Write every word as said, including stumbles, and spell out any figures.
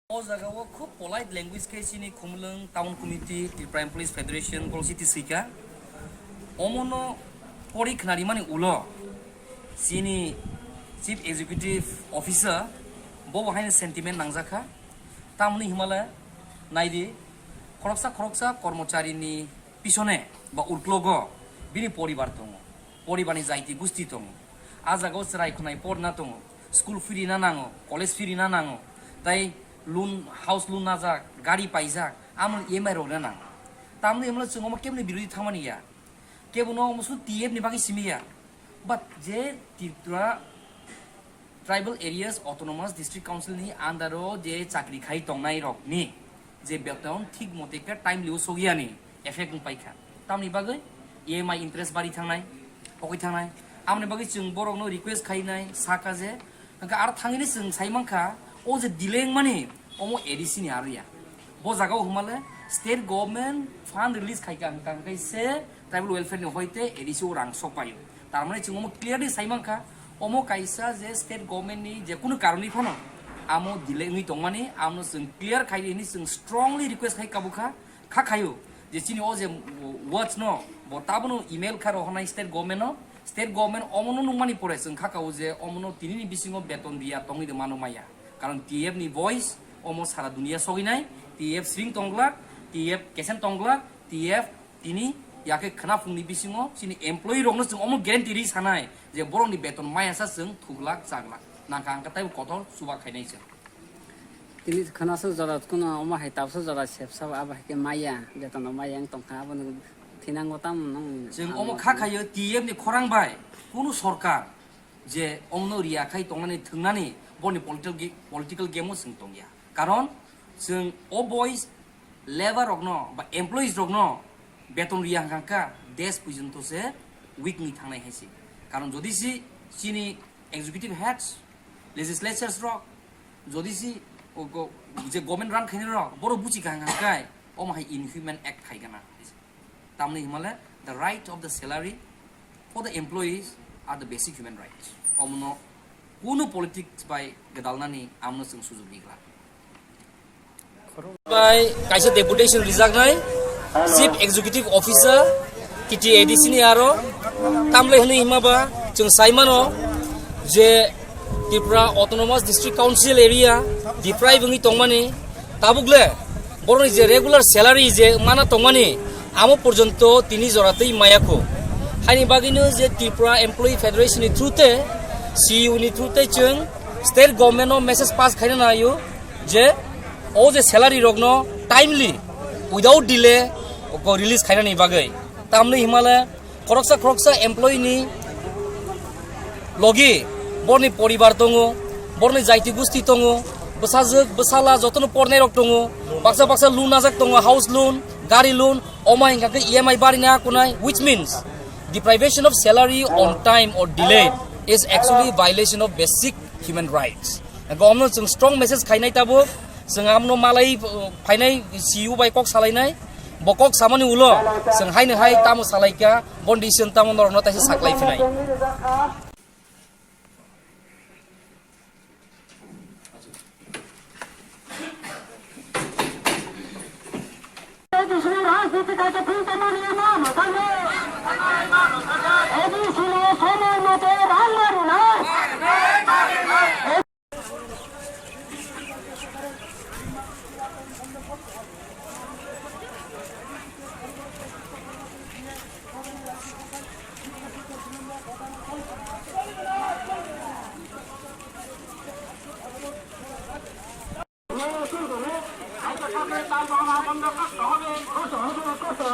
O jaga o khub polite language khe chini Khumulwng Town Committee, Tripura Employees Federation, bol siti swika. Omono pori khnarimani ulo chini Chief Executive Officer bo bo haino sentiment nangjakha. Tamni himale naidi, khoroksa khoroksa kormocharini pisone ba uklogo bini poribar tongo, poribarni jaiti gusti tongo. A jagao chwrai khwnai porna tongo, school fee rina nango, college fee rina nango, tai loan, house loan najak, gari paijak, amoni E M I rok rina nango. Tamni himle chwng omo kebni birodhi thangmani ya, kebono omo su T F ni bagwi simi ya. But je Tripura Tribal Areas Autonomous District Council ni under o je chakri khai tongnai rok ni je beton thik mote khe timely o sogiyani effect wng paikha. Tamni bagwi E M I interest bari thangnai, pokoi thangnai. Amoni bagwi chwng borokno request khainai, saka je, hwnkhe aro thangini chwng sai mankha, o je delay wngmani, omo A D C ni aro ya. Bo jagao hwnmale state government fund release khaika hwnkha, hwnkhe se tribal welfare ni hoite A D C o rang sok paio. Tar mane chwng omo clearly sai mankha, omo kaisa je state government ni je kunu karon ni phano amo delay wngwi tongmani, amno chwng clear khai di hwnwi chwng strongly request khai kabukha, kha khaio je chini o je watch no bo tabono email kha rohornai state government no, state government omono nukmani pore chwng kha kao je omono tini ni bisingo beton riya tongwi rwmano maya, karon T F ni voice omo sara dunia soginai, T F sring tonglak, T F kesen tonglak, T F tini yakhe khwnaphungni bisingo chini employee rokno chwng omo guarantee ri sanai je borokni beton mayasa chwng thuglak chaglak nangkha, hwnkhe taibo kotor chuba khainai chwng. Tini khwnaso jora kuno omo hai tabso jora sepsa abo hai khe maya, beton maya wng tongkha, abono thinango tamo nang chwng omo kha khayo T F ni khorang bai kunu sorkar je omno riya khai tongnani thwngnani boni political gi-, political game o chwng tongya. Karon chwng o boys, labour rokno ba employees rokno beton riya hwnkha kha desh pujonto se weak wngwi thangnai hai se. Karon jodi si chini executive heads, legislatures rok, jodi si o go-, je government run khainai rok borok buchi kha hwnkha khe omo hai inhuman act khai gana. Tamni himale the right of the salary for the employees are the basic human rights. Omono kunu politics bai gwdalnani amno chwng sujuk rikla. Bai kaisa deputation rijaknai Chief Executive Officer T T A D C ni aro tamle hwnwi hima ba chwng sai mano je Tripura Autonomous District Council area deprive wngwi tongmani. Tabuk le borokni je regular salary je mana tongmani, amo porjonto tini jora twi maya kho. Haini bagwino je Tripura Employee Federation ni through te, C E O ni through te chwng state government no message pass khaina naio je o je salary rokno timely, without delay ko release khainani bagwi. Tamni himale khoroksa khoroksa employee ni logi borni poribar tongo, borni jaiti gusti tongo, bwsajwk, bwsala jotono pornai rok tongo, baksa baksa loan najak tongo, house loan, gari loan, oma hingka khe E M I barina kunai, which means deprivation of salary on time or delay is actually violation of basic human rights. Gomno chwng strong message khainai tabuk, chwng amno malai, uh, phainai C E O bai kok salainai, bo kok samani ulo, chwng haino hai tamo salaika, bon decision tamo norokno taisa saklai phinai. Chikha chikha philtomani ma mwthangwi A D C no somoi mote rang marinai.